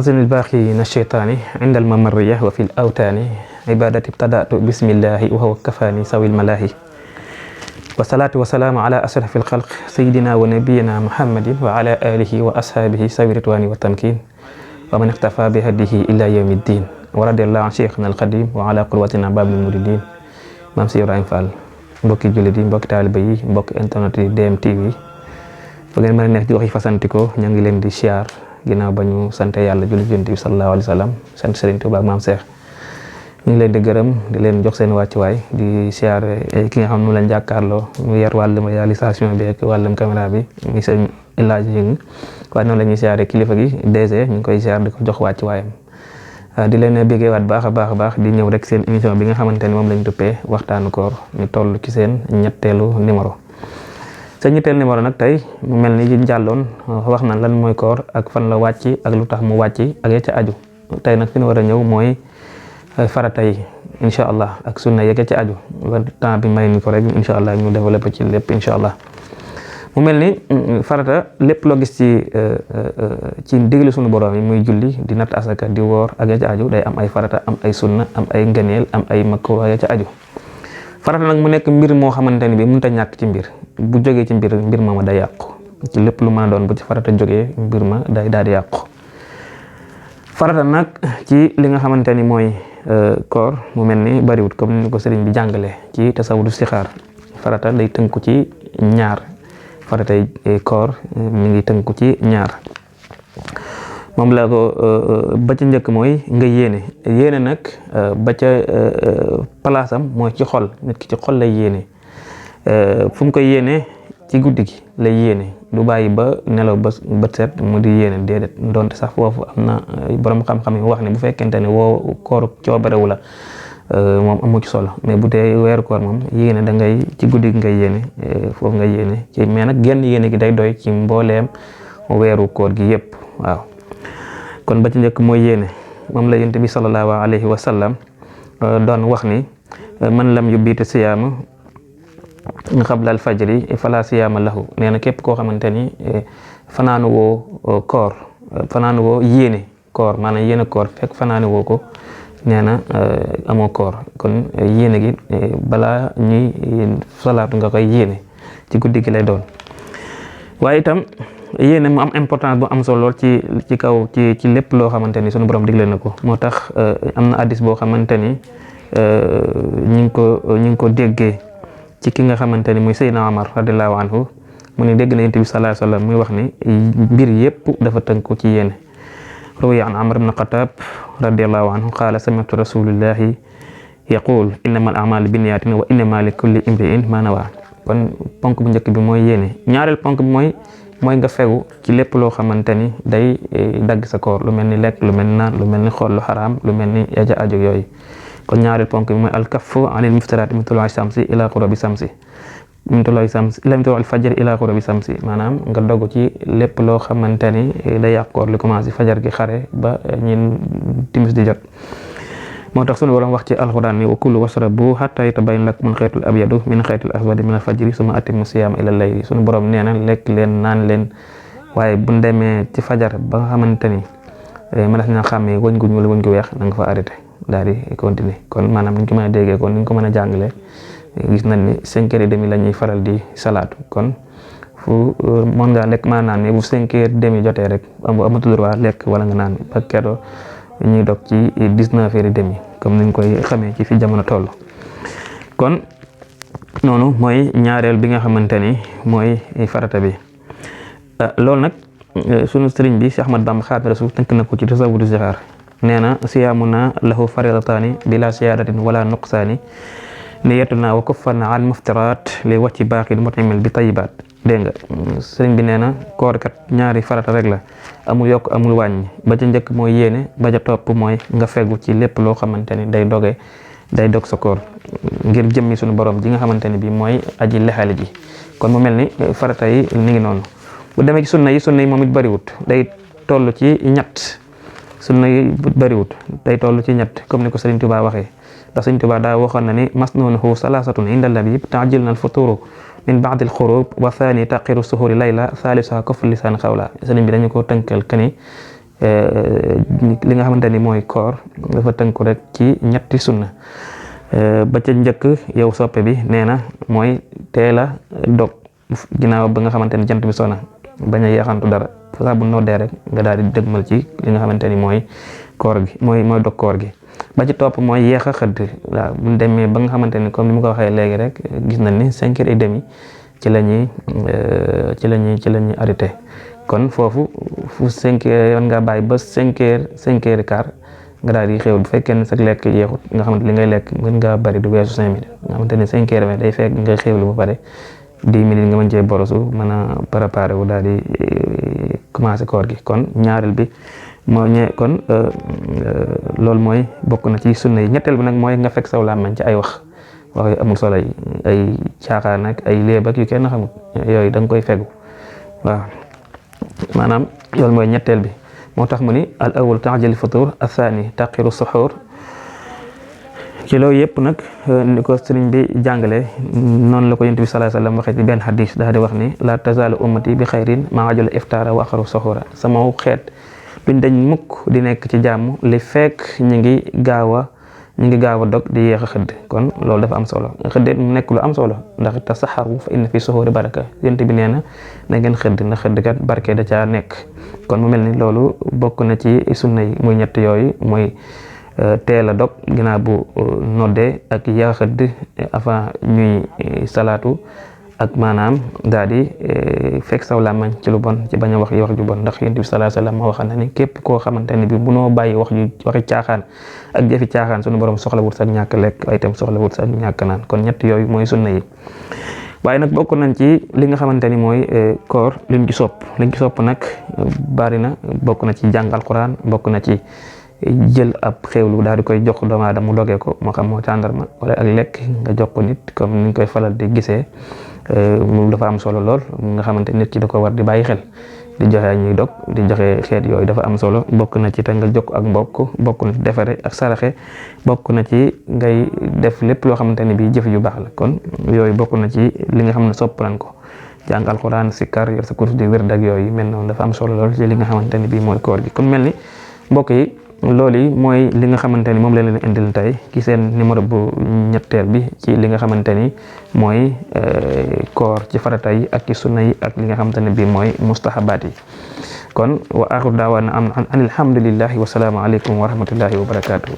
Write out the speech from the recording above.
أعزني الباقي من الشيطان عند الممرية وفي الأوتان عبادة ابتدأت بسم الله وهو كفاني سوي الملاهي والصلاة والسلام على أشرف الخلق سيدنا ونبينا محمد وعلى آله وأصحابه سوي الرضوان والتمكين ومن اختفى بهديه إلى يوم الدين ورضي الله عن شيخنا القديم وعلى قدوتنا باب المريدين Maam Cheikh Ibrahima Fall mbokki jullit yi mbokki taaliba yi mbokki internet yi DMTV fa ngeen mën a nekk di wax yi fasantikoo ñu ngi leen di siyaar ginnaaw ba ñu sant yàlla julli Yonent bi sallallahu alayhi wa sallam sant Serigne Touba ak Maam Cheikh ñu ngi leen di gërëm di leen jox seen wàccuwaay di siyaar ki nga xam ne lañ jàkkaarloo mu yar wàllum réalisation bi ak wàllum caméra bi muy sëñ El Hadj Yëng waaye noonu la ñuy siyaaree kilifa gi DG ñu ngi koy siyaar di ko jox wàccuwaayam di leen béggee waat baax a baax di ñëw rek seen émission bi nga xamante ni moom lañ duppee waxtaanu koor ñu toll ci seen ñetteelu numéro seen ñetteelu numéro nag tey mu mel ni yi jàlloon wax na lan mooy koor ak fan la wàcc ak lu tax mu wàcc ak ya ca aju tey nag fi ñu war a ñëw mooy farata yi incha allah ak sunna ya ca aju ba temps bi may ni ko rek incha allah ñu développé ci lépp incha allah mu mel ni farata lépp loo gis ci ndigali sunu borom yi muy julli di natt asaka di woor ak ya ca aju day am ay farata am ay sunna am ay ngëneel am ay makruh ya ca aju farata nag mu nekk mbir moo xamante ni bi mënut a ñàkk ci mbir bu jógee ci mbir ma day yàqu ci lépp lu mën a doon bu ci farata jógee mbir ma day daal di yàqu farata nag ci li nga xamante ni mooy koor mu mel ni bariwut comme ni ko sëriñ bi jàngale ci tasawudu sixaar farata day tënku ci ñaar faratay koor mi ngi tënku ci ñaar moom la ko ba ca njëkk mooy nga yéene nag ba ca palaasam mooy ci xol nit ki ci xol lay yéene fu mu koy yéene ci guddi gi lay yéene du bàyyi ba nelaw ba bët set mu di yéene déedéet donte sax foofu am na borom xam-xam yi wax ne bu fekkente ne woo kooru coobarewu la moom amu ci solo mais bu dee weeru koor moom yéene da ngay ci guddi gi ngay yéene foofu nga yéene ci mais nag genn yéene gi day doy ci mbooleem weeru koor gi yépp waaw kon ba ci njëkk mooy yéene moom la Yonent bi sallallahu alayhi wa sallam doon wax ni man lam yubbitu siyaama qabla al fajri fala siyaama lahu nee na képp koo xamante ni fanaanu woo koor fanaanu woo yéene koor maanaam yéene koor fekk fanaanu woo ko nee na amoo koor kon yéene gi balaa ñuy salaatu nga koy yéene ci guddi gi lay doon waaye itam yéene mu am importance bu am solo lool ci kaw ci lépp loo xamante ni sunu borom digle na ko moo tax am na hadis boo xamante ni ñu ngi ko déggee ci ki nga xamante ni muy Seydina Omar radiyallahu anhu mu ne dégg na Yonent bi sallallahu alayhi wa sallam muy wax ni mbir yépp dafa tënku ci yéene ruwiya an Amr ibn Khattab radiyallahu anhu qaala sami'tu rasulillahi yaqul innama al a'malu binniyatin wa innama li kulli imri'in ma nawa kon ponk bu njëkk bi mooy yéene ñaareel ponk bi mooy nga fegu ci lépp loo xamante ni day dagg sa koor lu mel ni lekk lu mel ni naan lu mel ni xool lu xaraam lu mel ni yaja aju yooyu kon ñaareel ponk bi mooy alkaffu anil muftiraat min tuluu'i shamsi ila ghurubi shamsi min tuluu'i shamsi ila tuluu'il fajri ila ghurubi shamsi maanaam nga dogg ci lépp loo xamante ni day yàq koor li commencé fajar gi xare ba ñin timis di jot moo tax sunu borom wax ci alxuraan ni wa kulu washrabu hatta yatabayyana lakumul xaytul abyadu min xaytil aswadi minal fajri summa atimmu siyaama ilal layli sunu borom nee na lekk leen naan leen waaye bu demee ci fajar ba nga xamante ni mënees na xàmmee wëñ gu ñuul wëñ gu weex na nga fa arrêté daal di continuer kon maanaam niñ ko mën a déggee kon niñ ko mën a jàngalee gis nañ ni 5h30 la ñuy faral di salaatu kon fu mën ngaa lekk maa naan mais bu 5h30 jotee rek amatul droit lekk wala nga naan ba keroog ñuy dog ci 19h30 comme niñ koy xamee ci fi jamono toll kon noonu mooy ñaareel bi nga xamante ni mooy farata bi loolu nag sunu sëriñ bi Cheikh Ahmad Bamba Xaadimu Rasuul tënk na ko ci tasawudu sixaar nee na siyaamuna lahu faridataani bila siyaadatin wala nuqsaani niyatuna wa kuffana an muftiraat li wacci baaqil mut'imil bi tayyibaat dégg nga sëriñ bi nee na koor kat ñaari farata rek la amul yokk amul wàññi ba ca njëkk mooy yéene ba ca topp mooy nga fegu ci lépp loo xamante ni day dog sa koor ngir jëmmi suñu borom ji nga xamante ni bi mooy aji lexali ji kon mu mel ni farata yi ni ngi noonu bu demee ci sunna yi moom it bariwut day toll ci ñett sunna yi bariwut day toll ci ñett comme ni ko Sëriñ Tuubaa waxee ndax Sëriñ Tuubaa daa waxoon na ni masnuunuhu salaasatun inda labib ta'jilna al-futuru min ba'dil xurub wa thani taqiru suhuri layla thalitha kaffu lisan xawla sëriñ bi dañu ko tënkal kani li nga xamante ni mooy koor dafa tënku rek ci ñetti sunna. Ba ca njëkk yow soppe bi nee na mooy teel a dog ginnaaw ba nga xamante ni jant bi sona, bañ a yeexantu dara saa bu noddee rek nga daal di dëgmal ci li nga xamante ni mooy koor gi mooy dog koor gi. Ba ci topp mooy yeex a xëdd. waaw bu ñu demee ba nga xamante ni comme ni ma ko waxee léegi rek gis nañ ni 5h30 ci la ñuy arrêté. kon foofu fu 5h yoon nga bàyyi ba 5h nga daal di xéwlu bu fekkee ne sax lekk yeexut nga xamante li ngay lekk mën ngaa bari du weesu 5 minutes nga xamante ne 5h20 day fekk nga xéwlu ba pare 10 minutes nga mën cee borosu mën a préparé wu daal di commencé koor gi. kon ñaareel bi moo kon loolu mooy bokk na ci sunna yi. ñetteel bi nag mooy nga fekk saw làmmiñ ci ay wax yu amul solo yi, ay caaxaan ak ay léeb ak yu kenn xamul yooyu da nga koy fegu. waaw maanaam loolu mooy ñetteel bi. moo tax mu ni al awwal ta'jil futur athani taqiru suhur. ci loolu yëpp nag ni ko sëriñ bi jàngale noonu la ko yonent bi sallallahu alayhi wasallam waxee ci benn hadis daal di wax ni la tazalu ummati bi xayrin ma ajala iftara wa axaru suhura. sama xeet duñ dañ mukk di nekk ci jàmm li fekk ñi ngi gaaw a dog di yéex a xëdd. kon loolu dafa am solo, xëdd mu nekk lu am solo ndax tasaxaru fa inna fi suhuri baraka. yonent bi nee na ngeen xëdd ndax xëdd kat barke da caa nekk. kon mu mel ni loolu bokk na ci sunna yi muy ñett yooyu mooy teel a dog ginnaaw bu noddee ak yaa xëdd avant ñuy salaatu ak maanaam daal di fekk saw làmmañ ci lu bon ci bañ a wax ju bon ndax yonent bi sallallahu alayhi wasallam moo waxal na ni képp koo xamante ne bi bu noo bàyyi waxi caaxaan ak jëfi caaxaan sunu borom soxla wut sax ñàkk lekk waaye itam soxla wut sax ñàkk naan. kon ñett yooyu mooy sunna yi. waaye nag bokk nañ ci li nga xamante ni mooy koor liñ ci sopp nag bari na. bokk na ci jàng alquran, bokk na ci jël ab xéewlu daal di koy jox doomu aadama mu dogee ko moo xam moo tàndarma wala ak lekk nga jox ko nit comme niñ koy falal di gisee. mu dafa am solo lool nga xamante nit ki da ko war di bàyyi xel di joxe ñuy dog di joxe xeet yooyu dafa am solo. bokk na ci te nga jokk ak mbokk, bokk na ci defare ak saraxe, bokk na ci ngay def lépp loo xamante ne bii jëf yu baax la. kon yooyu bokk na ci li nga xam ne sopp nañ ko. jàng alxuraan, sikkar, yor sa course di wér dag yooyu mel noonu dafa am solo lool ci li nga xamante ne bii mooy koor gi. kon mel ni mbokk yi loolu yi mooy li nga xamante ni moom la leen indil tey ci seen numéro bu ñetteel bi ci li nga xamante ni mooy koor ci farata yi ak ci sunna yi ak li nga xamante ne bii mooy mustahabaat yi. kon wa axiru daawaana an alhamdulillahi wa salaamu aleykum wa rahmatullahi wa barakatuhu.